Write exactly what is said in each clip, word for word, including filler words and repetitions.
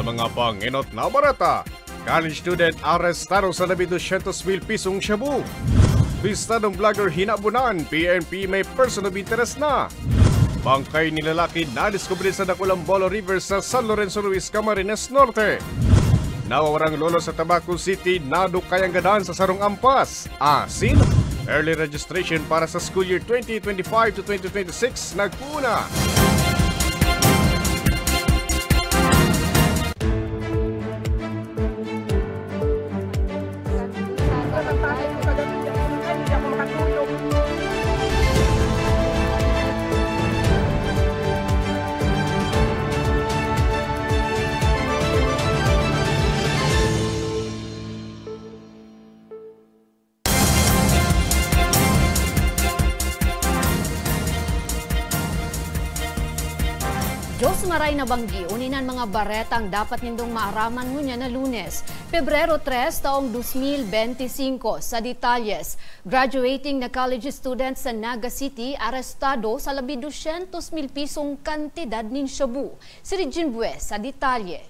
Mga pangenot na bareta, college student arestado sa labi dosyentos mil pisong shabu. Bistadong vlogger hinabunan, P N P may person of interest na. Bangkay ni lalaki nadiskubre sa Dakulang Bolo River sa San Lorenzo Ruiz, Camarines Norte. Nawawarang lolo sa Tabaco City, nadukay ang gadan sa sarong ampas. Asin, early registration para sa school year twenty twenty-five to twenty twenty-six nagpoon na. Diyos maray na banggi, uni nan mga baretang dapat nindong maaraman ngunyan na Lunes, Pebrero tres, taong dos mil benti singko. Sa detalyes, graduating na college student sa Naga City, arestado sa labi dosyentos mil pisong kantidad nin shabu. Si Regine Bues sa detalye.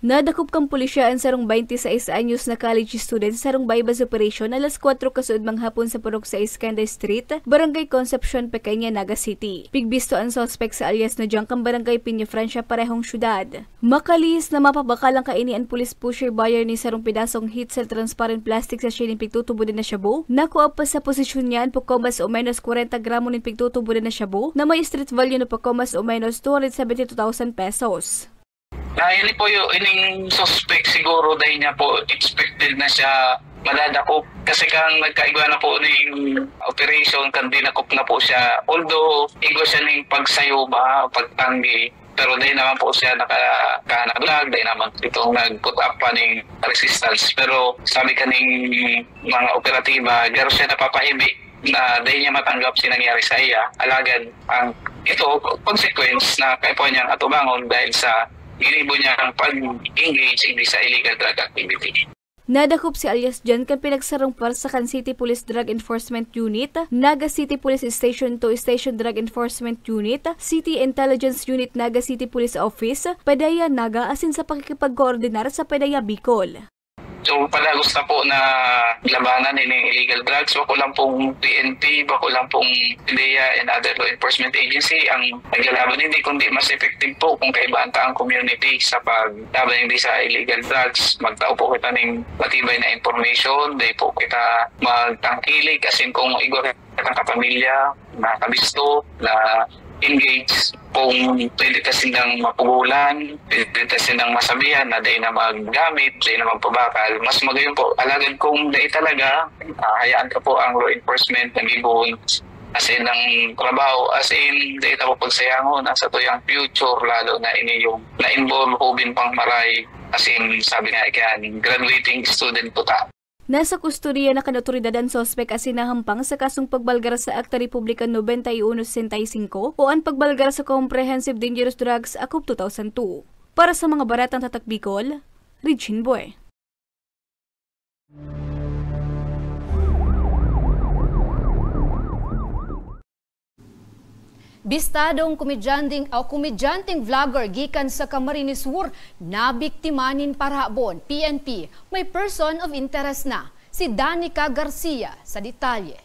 Nadakop kan pulisya an sarong baynte sais anyos na college student sa sarong buy-bust operation alas kwatro kasuodmang hapon sa Purok sais Candy Street, Barangay Concepcion, Pequeña, Naga City. Pigbisto an suspek sa alias na John kan Barangay Peñafrancia, parehong syudad. Makalihis na mapabakal an kaini an pulis pusher buyer nin sarong pidasong heat seal transparent plastic sachet nin pigtutubodan na shabu. Nakua pa sa posesyon niya an poko mas o menos kwarenta gramo nin pigtutubodan na shabu na may street value na poko mas o menos two hundred seventy two thousand pesos. Dahil po yung ining suspect siguro dahil niya po expected na siya madadakop. Kasi kang nagkaigwa na po ning operation, kan dinakop na po siya. Although, igwa siya ning pagsayo ba, pagtanggi. Pero dahil naman po siya naka-, nakahanaglag, dahil naman itong nag-put up pa ning resistance. Pero sabi kaning mga operatiba, garo siya napapahibi na dahil niya matanggap si nangyari sa iya. Alagad ang ito, consequence na kaya po niyang atubangon dahil sa ginibo niyang pag-engage in sa illegal drug activity. Nadakop si alias John kan pinagsarong pwersa kan City Police Drug Enforcement Unit, Naga City Police Station two Station Drug Enforcement Unit, City Intelligence Unit, Naga City Police Office, Padaya, Naga, asin sa pakikipagkoordinar sa Padaya, Bicol. So, padagos na po na labanan ining illegal drugs. Bako lang pong P N P, bako lang pong DEA and other law enforcement agency ang naglalaban, hindi kundi mas effective po kung kaibahan ta ang community sa paglaban hindi sa illegal drugs. Magtao po kita ning matibay na information, dahil po kita magtangkilik, as in kung igwa kitang kapamilya, na kabisto, na engage, kung pwede ta sindang mapugulan, pwede ta sindang masabihan na dai na maggamit, dai na magpabakal, mas magayon po. Alagad kung dai talaga, ah, hayaan ta po ang law enforcement na gibon, as in, ang trabaho, as in, dai ta po pagsayangon ang satuyang future, lalo na ini yung na-involve, hubin pang maray, as in, sabi nga, iyan, graduating student po ta. Nasa kustodiya na kan awtoridad an suspek asin nahampang sa kasong pagbalgar sa Akta Republika nobenta y uno sesenta y cinco o an pagbalgar sa Comprehensive Dangerous Drugs Act of two thousand two. Para sa mga baretang Tatak Bicol, Regine Boy. Bistadong komedyanteng, o komedyanteng vlogger gikan sa Camarines Sur, nabiktima nin parahabon, P N P, may person of interest na, si Danica Garcia sa detalye.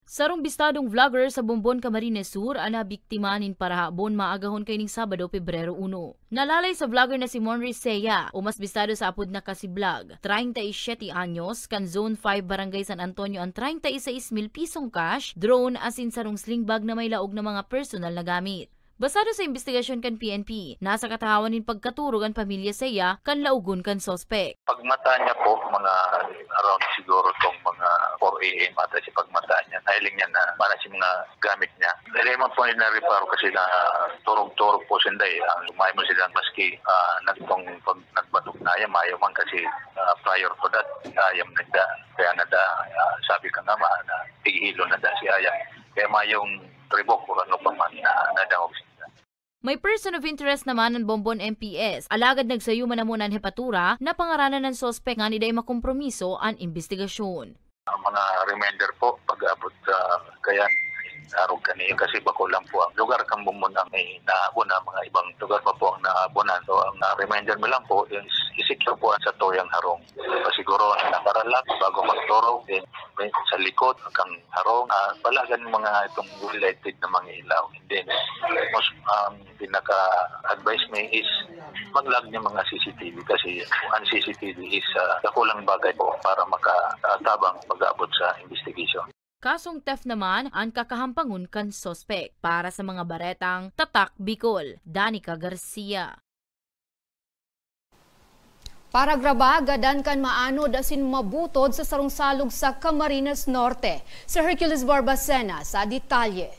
Sarong bistadong vlogger sa Bombon, Camarines Sur, an nabiktima nin parahabon maagahon kaining Sabado, Pebrero uno. Nalalay sa vlogger na si Monris Sea, o mas bistado sa apod na Kasi Vlog, treinta y siete anyos, kan Zone five, Barangay San Antonio, an treinta y seis mil pisong cash, drone, asin sarong sling bag na may laog na mga personal na gamit. Basado sa imbestigasyon kan P N P, nasa katahawan nin pagkaturog an pamilya Sea kan laogon kan suspek. Pagmata niya po, mga around siguro tong mga four A M ata si pagmata niya. Nahiling niya na mana si mga gamit niya. Dali man po na reparo kasi na turog-turog po sinda eh. Ang lumayo mo sila maski, ah, nagtong pag nagbatok na yan, mayo man kasi, ah, prior to that, ah, yung nagda, kaya nada, ah, sabi ka nga ma, na tigihilo na da si Ayang. Kaya mayong tribok o ano pa man na nadangog sinda. May person of interest naman ang Bombon M P S, alagad nagsayo man na muna an hepatura na pangaranan an suspek ngani dai makompromiso an imbestigasyon. Ang mga reminder po, pag-abot sa kayan, Arog kani, kasi bako lang po ang lugar kan Bombon ang may naabonan, mga ibang lugar pa po ang naabonan. So, ang, ah, reminder mi lang po is i-secure po ang satuyang harong. Pasiguro na nakaralak bago magturog, then may sa likod kan harong, ah, palagan mga itong related na mga ilaw. And then, most, um, pinaka-advice mi is maglag ng mga C C T V kasi ang C C T V is, ah, dakulang bagay po para makatabang pag-abot sa investigation. Kasong theft naman an kakahampangon kan suspek. Para sa mga baretang Tatak Bicol, Danica Garcia. Paragraba, gadan kan maanod asin mabutod sa sarong salog sa Camarines Norte. Si Hercules Barbacena sa detalye.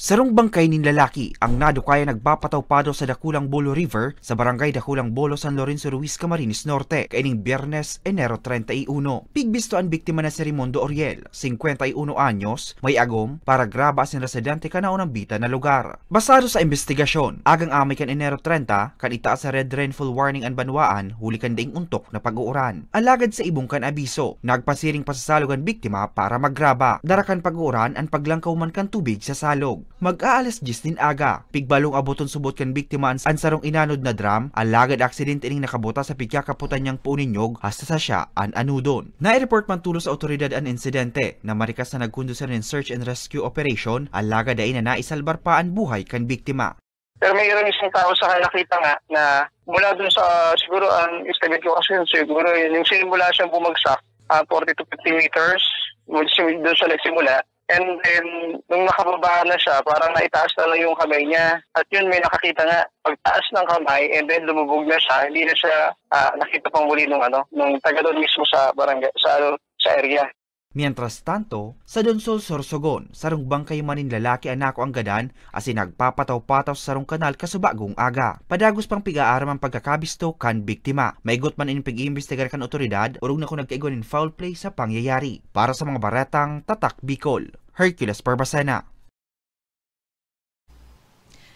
Sarong bangkay nin lalaki ang nadukayan nagpapataw-pataw sa Dakulang Bolo River sa Barangay Dakulang Bolo, San Lorenzo Ruiz, Camarines Norte, kaining Biyernes, Enero treinta y uno. Pigbisto an biktima na si Raimundo Oriel, singkwenta y uno anyos, may agom, paragraba asin residente kan naunang bitan na lugar. Basado sa imbestigasyon, agang amay kan Enero treinta, kan itaas sa Red Rainfall Warning an banwaan huli kan daing ontok na pag-uuran. Alagad sa ibong kan abiso, nagpasiring pa sa salog an biktima para magraba. Dara kan pag-uuran an paglangkaw man kan tubig sa salog. Mag-aalas dyes nin aga, pigbalong aboton subot kan biktima an, an sarong inanod na drum, alagad aksidente ining nakabuta sa pigkakapotan niyang poon nin nyog hasta sa siya an anodon. Nai-report man tolos sa awtoridad an insidente, na marikas na nagkondusir nin search and rescue operation, alagad dai na naisalbar pa an buhay kan biktima. Pero may isang tao sa nakita nga na mula dun sa, siguro ang estimate ko kasi yun, siguro yun, yung simula siyang bumagsak, ah, forty to fifty meters, dun sa nagsimula. And then, nung nakababa na siya, parang naitaas na lang yung kamay niya. At yun, may nakakita nga, pagtaas ng kamay, and then lumubog na siya, hindi na siya, ah, nakita pang muli nung ano, nung taga doon mismo sa barangay, sa, ano, sa area. Mientras tanto, sa Donsol, Sorsogon, sarong bangkay man nin lalaki an nakuang gadan asin nagpapataw-pataw sa sarong kanal kasubagong aga. Padagos pang pig-aaram an pagkakabisto kan biktima. Maigot man ining pag-iimbestigar kan awtoridad, orog na kun nagkaigwa nin foul play sa pangyayari. Para sa mga baretang Tatak Bicol, Hercules Barbacena.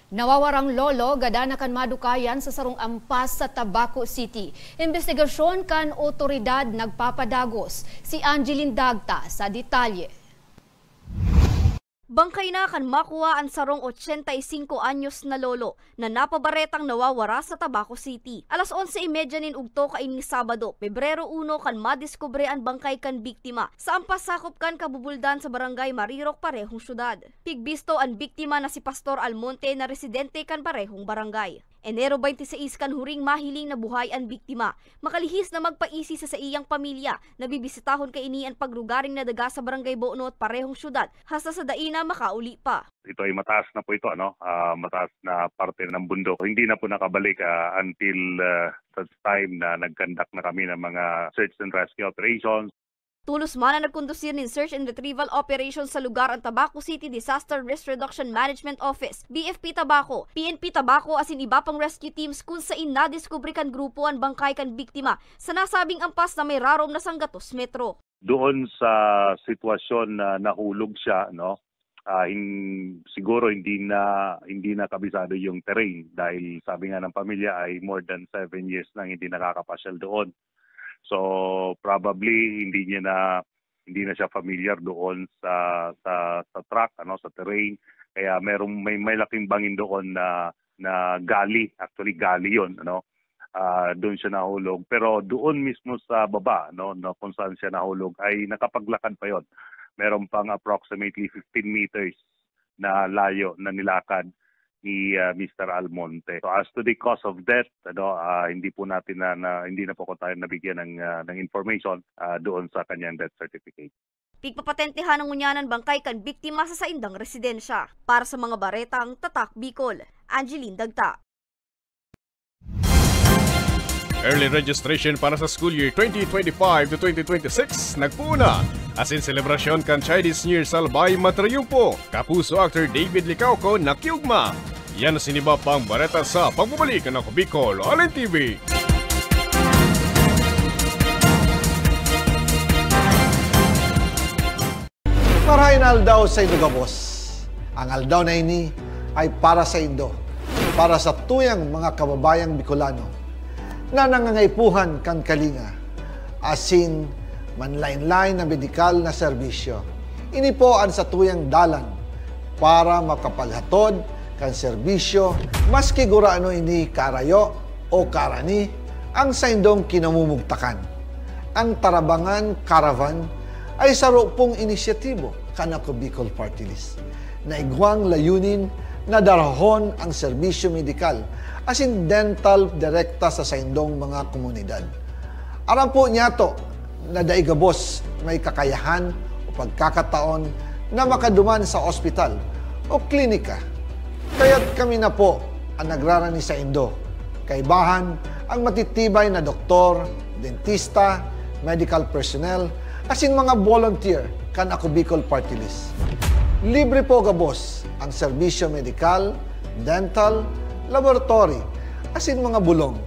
Nawawarang lolo, gadan na kan madukayan sa sarong ampas sa Tabaco City. Imbestigasyon kan awtoridad nagpapadagos. Si Angeline Dagta sa detalye. Bangkay na kan makuha an sarong ochenta y cinco anyos na lolo na napabaretang nawawara sa Tabaco City. Alas onse y media nin ugto kaini Sabado, Pebrero uno, kan madiskubre an bangkay kan biktima sa ampas sakop kan Kabubuldan sa Barangay Marirok, parehong syudad. Pigbisto an biktima na si Pastor Almonte na residente kan parehong barangay. Enero twenty-six kan huring mahiling na buhay an biktima. Makalihis na magpaisi sa saiyang pamilya, nabibisitahon kaini an pagrugaring nadaga sa Barangay Bonot, parehong syudad, hasta sa dai na makauli pa. Ito ay mataas na po ito, ano, ah, mataas na parte ng bundok. Hindi na po nakabalik, ah, until, ah, such time na nag-conduct na kami ng mga search and rescue operations. Tolos man na nagkondusir nin search and retrieval operation sa lugar an Tabaco City Disaster Risk Reduction Management Office, B F P Tabaco, P N P Tabaco asin iba pang rescue teams, kun sain nadiskubre kan grupo an bangkay kan biktima sa nasabing ampas na may rarom na sanggatos metro. Doon sa sitwasyon na nahulog siya, no, ah, hin-, siguro hindi na, hindi na kabisado yung terrain dahil sabi nga ng pamilya ay more than seven years nang hindi nakakapasyal doon. So, probably hindi niya na, hindi na siya familiar doon sa, sa, sa track, ano, sa terrain. Kaya merong, may, may laking bangin doon na, na gully, actually gully 'yon, ano. Ah, doon siya nahulog. Pero doon mismo sa baba, no, no, kung saan siya nahulog, ay nakapaglakad pa 'yon. Meron pang approximately fifteen meters na layo na nilakad ni, ah, Mister Almonte. So, as to the cause of death, ano, ah, hindi po natin na, na, hindi na po ko tayo nabigyan ng, ah, ng information, ah, doon sa kanyang death certificate. Pigpapatentehan na ngunyan an bangkay kan biktima sa saindang residensya. Para sa mga baretang Tatak Bicol, Angeline Dagta. Early registration para sa school year twenty twenty-five to twenty twenty-six nagpoon na. Asin selebrasyon kan Chinese New Year sa Albay matriyumpo. Kapuso actor David Licauco nakiugma. Yan asin iba pang bareta sa pagbabalik kan Ako Bicol Online T V. Marahay na aldaw saindo gabos. Ang aldaw na ini ay para saindo, para sa tuyang mga kababayang Bicolano na nangangaipuhan kan kalinga, asin manlaen-laen na medikal na serbisyo. Ini po an satuyang dalan para makapaghatod kan serbisyo, maski gurano ini karayo o karani ang saindong kinamumugtakan. Ang Tarabangan Caravan ay saro pong inisyatibo kan Ako Bicol Party List na igwang layunin na darahon ang serbisyo medikal asin dental direkta sa saindong mga komunidad. Aram po niyato na dai gabos may kakayahan o pagkakataon na makaduman sa ospital o klinika. Kaya't kami na po ang nagrarani saindo. Kaibahan ang matitibay na doktor, dentista, medical personnel, asin mga volunteer kan Ako Bicol Party List. Libre po gabos ang serbisyo medikal, dental, laboratory, asin mga bulong.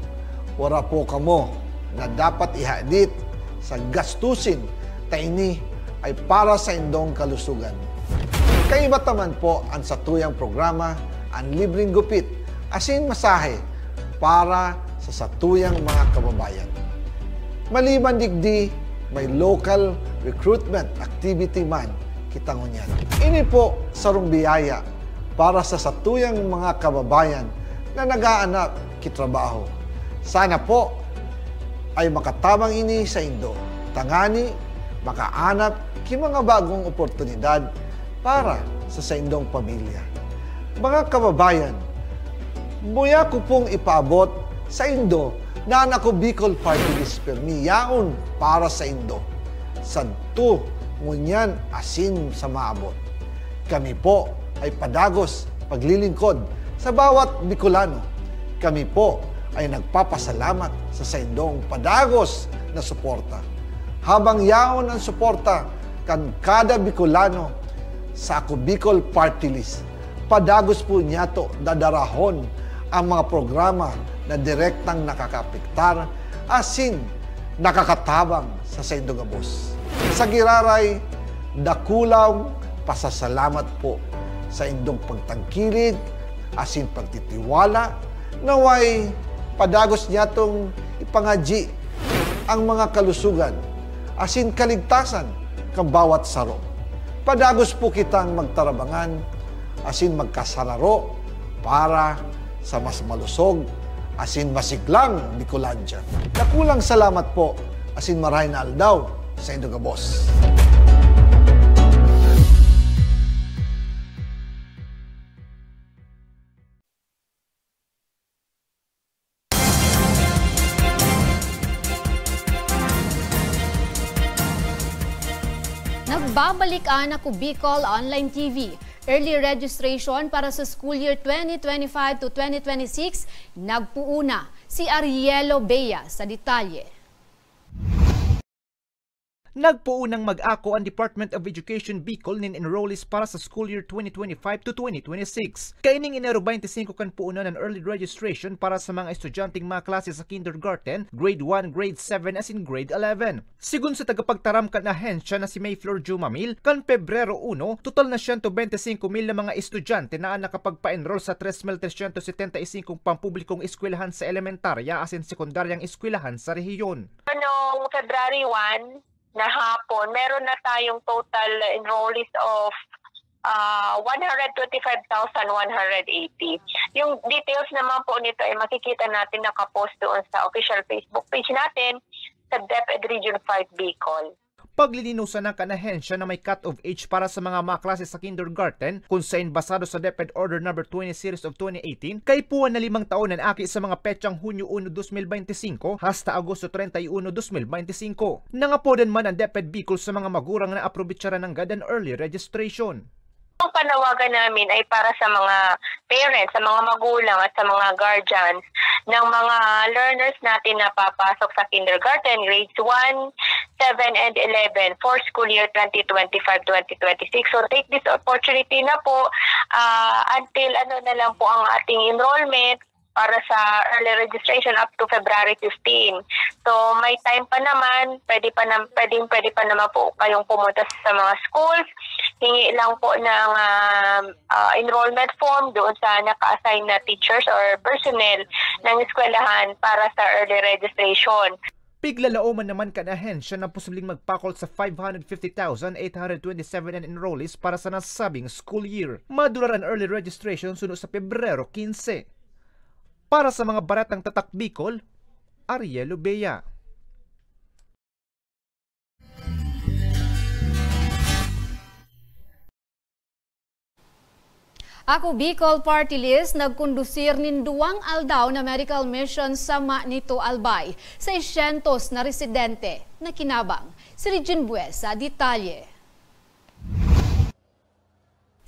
Wara po kamo na dapat ihadit sa gastusin ta ini ay para sa indong kalusugan. Kaiba ta man po an satuyang programa, an libreng gupit asin masahe para sa satuyang mga kababayan. Maliban digdi, may local recruitment activity man kita ngunyan. Ini po sarong biyaya para sa satuyang mga kababayan na nag-aanap ki trabaho. Sana po ay makatabang ini saindo, tangani makaanap ki mga bagong oportunidad para sa saindong pamilya. Mga kababayan, muya ko pong ipaabot saindo na an Ako Bicol Party List pirmi yaon para saindo, sadto, ngunyan asin sa maabot. Kami po ay padagos paglilingkod sa bawat Bicolano. Kami po ay nagpapasalamat sa saindong padagos na suporta. Habang yaon an suporta kan kada Bicolano sa Ako Bicol Party List, padagos po niyato dadarahon ang mga programa na direktang nakakaapektar asin nakakatabang sa saindong gabos. Sa giraray, dakulang pasasalamat po sa indong pagtangkilik asin pagtitiwala. Naway padagos niyatong ipangadyi ang mga kalusugan asin kaligtasan kan bawat saro. Padagos po kitang magtarabangan asin magkasararo para sa mas malusog asin masiglang Bicolandia. Dakulang salamat po asin marahay na aldaw saindo gabos. Nagbabalik ang Ako Bicol Online T V. Early registration para sa school year twenty twenty-five to twenty twenty-six nagpuuna. Si Arielo Bea sa detalye. Nagpoon nang mag-ako an Department of Education Bicol nin enrollees para sa school year twenty twenty-five to twenty twenty-six. Kaining Enero twenty-five kan puunan an early registration para sa mga estudyanteng mga klase sa kindergarten, grade one, grade seven asin grade eleven. Sigon sa tagapagtaram kan ahensya na si Mayflor Jumamil, kan Pebrero uno, total na siyento bente singko mil na mga estudyante na an nakapagpa-enroll sa tres mil tresyentos setenta y singko pampublikong eskwelahan sa elementarya asin sekundaryang eskwelahan sa rehiyon. Noong February one na hapon, meron na tayong total enrollees of ah, one hundred twenty-five thousand one hundred eighty. Yung details naman po nito ay makikita natin nakapost doon sa official Facebook page natin sa DepEd Region five Bicol. Paglilinosan ng kan ahensya na may cut-off age para sa mga maklase sa kindergarten, kung sain basado sa DepEd Order Number twenty Series of twenty eighteen, kaipuhan na limang taon an aki sa mga petsang Hunyo uno, dos mil bente singko hasta Agosto treinta y uno, dos mil bente singko. Nangapodan man ang DepEd Bicol sa mga magurang na aprobetsaran nanggad an early registration. Ang panawagan namin ay para sa mga parents, sa mga magulang at sa mga guardians ng mga learners natin na papasok sa kindergarten, grades one, seven, and eleven for school year twenty twenty-five, twenty twenty-six. So take this opportunity na po, ah, until ano na lang po ang ating enrollment para sa early registration up to February fifteen. So may time pa naman, pwede pa na, pwedeng pwede pa naman po kayong pumunta sa mga schools. Hingi lang po ng ah, ah, enrollment form doon sa naka-assign na teachers or personnel ng eskwelahan para sa early registration. Piglalaoman naman kan ahensya na posibleng magpakol sa five hundred fifty thousand eight hundred twenty-seven na enrollees para sa nasabing school year. Madurar an early registration suno sa Pebrero quince. Para sa mga baretang Tatak Bicol, Ariel Obeya. Ako Bicol Party List nagkondusir nin duwang aldaw na medical mission sa Manito, Albay. Seiscientos na residente nakinabang. Si Regine Buesa, detalye.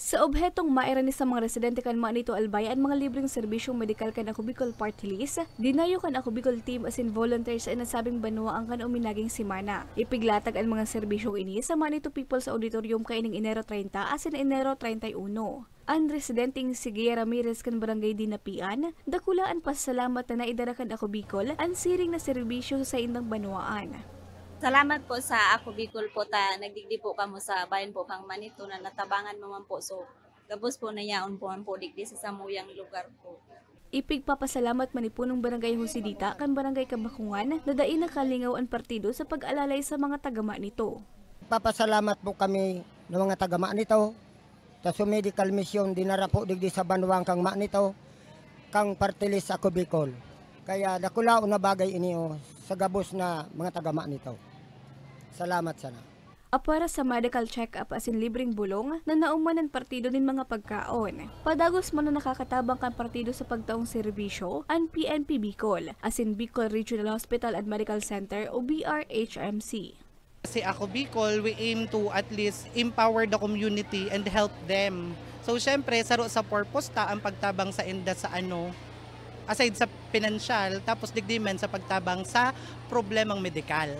Sa obhetong mairani sa mga residente kan Manito, Albay an mga libreng serbisyong medikal kan Ako Bicol Party List, dinayo kan Ako Bicol Team asin volunteers sa nasabing banwaan kan uminaging semana. Ipiglatag an mga serbisyong ini sa Manito People's Auditorium kaining Enero treinta asin Enero treinta y uno. An residenteng si Gia Ramirez kan Barangay Dinapian, dakula an pasalamat na naidara kan Ako Bicol an siring na serbisyo sa saindang banwaan. Salamat po sa Ako Bicol po ta nagdigdi po kamo sa bayan po kang Manito na natabangan mo man po. So, gabos po na yaon po man po digdi sa samuyang lugar po. Ipigpapasalamat man ni Punong Barangay Jose Dita kan Barangay Kabakungan na dai nakalingaw an partido sa pag-alalay sa mga taga Manito. Papasalamat po kami ng mga taga Manito ta su medical mission dinara po digdi sa banwaan kang Manito, kang Party List Ako Bicol. Kaya dakulaon na bagay ini, oh, sa gabos na mga taga Manito. Salamat sana. Apwera sa medical check-up asin libreng bulong na naoman an partido nin mga pagkaon. Padagos man na nakakatabang kan partido sa pagtaong serbisyo an P N P Bicol, asin Bicol Regional Hospital and Medical Center o B R H M C. Si Ako Bicol, we aim to at least empower the community and help them. So, syempre, saro sa purpose ta ang pagtabang sa inda sa ano, aside sa pinansyal, tapos digdi man sa pagtabang sa problemang medikal.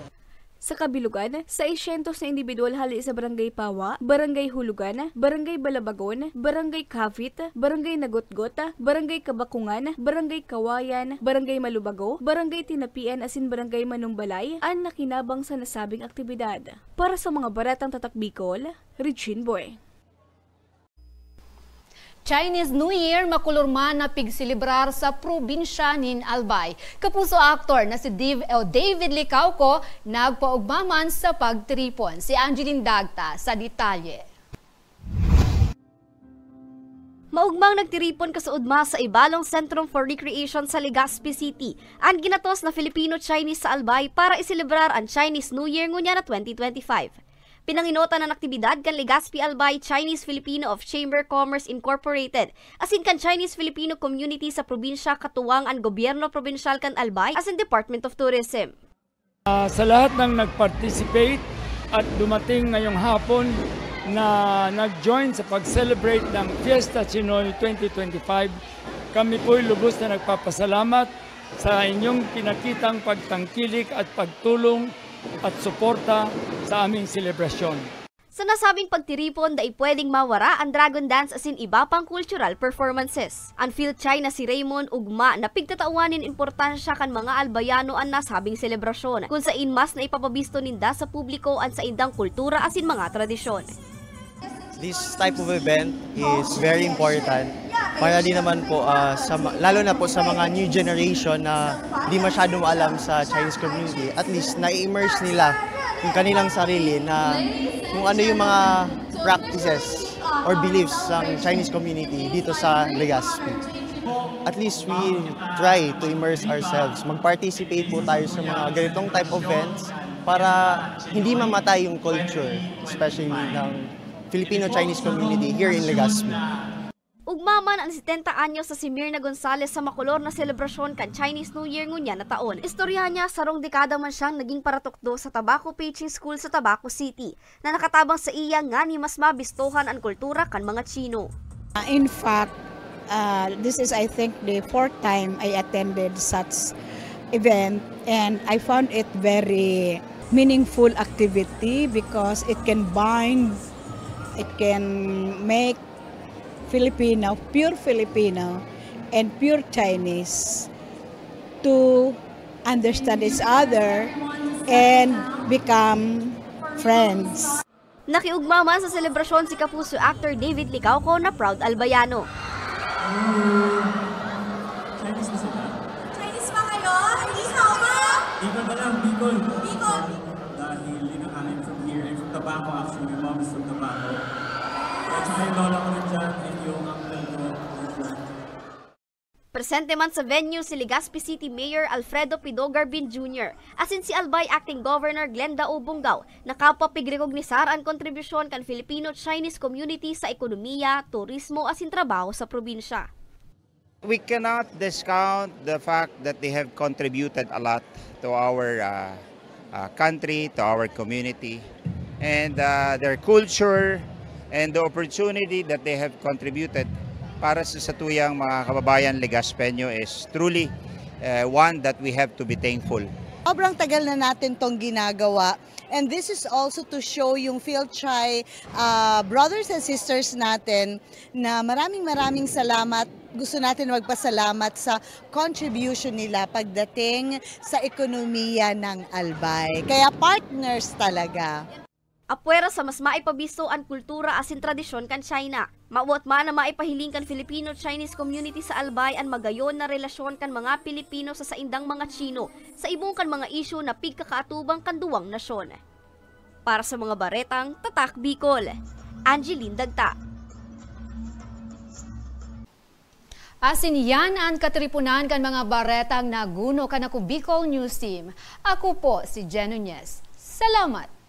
Sa kabilugan, seiscientos na indibidwal hali sa Barangay Pawa, Barangay Hulugan, Barangay Balabagon, Barangay Cavite, Barangay Nagotgot, Barangay Kabakungan, Barangay Kawayan, Barangay Malubago, Barangay Tinapian asin Barangay Manumbalay an nakinabang sa nasabing aktibidad. Para sa mga baretang Tatak Bicol, Regine Boy. Chinese New Year makulor man na pigselebrar sa probinsya nin Albay. Kapuso aktor na si Div-, o David Licauco nagpaugma man sa pagtiripon. Si Angeline Dagta sa detalye. Maugmang nagtiripon kasuodma sa Ibalong Centrum for Recreation sa Legazpi City an ginatos na Filipino-Chinese sa Albay para iselebrar an Chinese New Year ngunyan na twenty twenty-five. Pinangenotan an aktibidad kan Legazpi Albay Chinese Filipino of Chamber Commerce Incorporated asin kan Chinese Filipino Community sa probinsya katuwang an gobyerno probinsyal kan Albay asin Department of Tourism. Ah, sa lahat ng nag-participate at dumating ngayong hapon na nag-join sa pag-celebrate ng Fiesta Chinoy twenty twenty-five, kami po'y lubos na nagpapasalamat sa inyong pinakitang pagtangkilik at pagtulong at suporta sa aming selebrasyon. Sa nasabing pagtiripon, dai pwedeng mawara an Dragon Dance asin iba pang cultural performances. An PhilChi na si Raymond ugma na pigtatawan nin importansya kan mga Albayano an nasabing selebrasyon, kun sain mas naipapabisto ninda sa publiko an saindang kultura asin mga tradisyon. This type of event is very important para din naman po, ah, sa ma-, lalo na po sa mga new generation na di masyadong alam sa Chinese community, at least na-immerse nila yung kanilang sarili na kung ano yung mga practices or beliefs ng Chinese community dito sa Legazpi. At least we try to immerse ourselves. Mag-participate po tayo sa mga ganitong type of events para hindi mamatay yung culture, especially ng Filipino-Chinese community here in Legazpi. Ugma man an setenta anyos na si Mirna Gonzalez sa makolor na selebrasyon kan Chinese New Year ngunyan na taon. Istoryahan niya, sarong dekada man siyang naging paratukdo sa Tabaco Pichin School sa Tabaco City, na nakatabang sa iya ngani mas mabistohan an kultura kan mga Chino. Uh, in fact, uh, this is, I think, the fourth time I attended such event, and I found it very meaningful activity because it can bind, it can make Filipino, pure Filipino, and pure Chinese to understand each other and become friends. Nakiugma man sa selebrasyon si Kapuso actor David Licauco na proud Albayano. Chinese ba sila? Chinese ba kayo? Hindi sa ako. Di ba pala? Dahil, you know, I'm from here, I'm from Tabaco actually, my mom is from Tabaco. At saka yung lola ko nandyan, and yung uncle ko nandyan. Presente man sa venue si Legazpi City Mayor Alfredo Pido Garbin Junior, asin si Albay Acting Governor Glenda O. Bungao, na kapwa pigrekognisar an kontribusyon kan Filipino-Chinese community sa ekonomiya, turismo asin trabaho sa probinsya. We cannot discount the fact that they have contributed a lot to our uh, uh, country, to our community, and uh, their culture and the opportunity that they have contributed para sa satuyang mga kababayan Legaspeño is truly uh, one that we have to be thankful. Sobrang tagal na natin tong ginagawa. And this is also to show yung Phil Chai uh, brothers and sisters natin na maraming maraming salamat. Gusto natin magpasalamat sa contribution nila pagdating sa ekonomiya ng Albay. Kaya partners talaga. Apwera sa mas maipabisto an kultura asin tradisyon kan China, mawot man na maipahiling kan Filipino-Chinese community sa Albay an magayon na relasyon kan mga Pilipino sa saindang mga Chino sa ibong kan mga isyu na pigkakaatubang kan duwang nasyon. Para sa mga baretang Tatak Bicol, Angeline Dagta. Asin yan an katiriponan kan mga baretang naguno kan Ako Bicol News Team. Ako po si Jen Nunez. Salamat!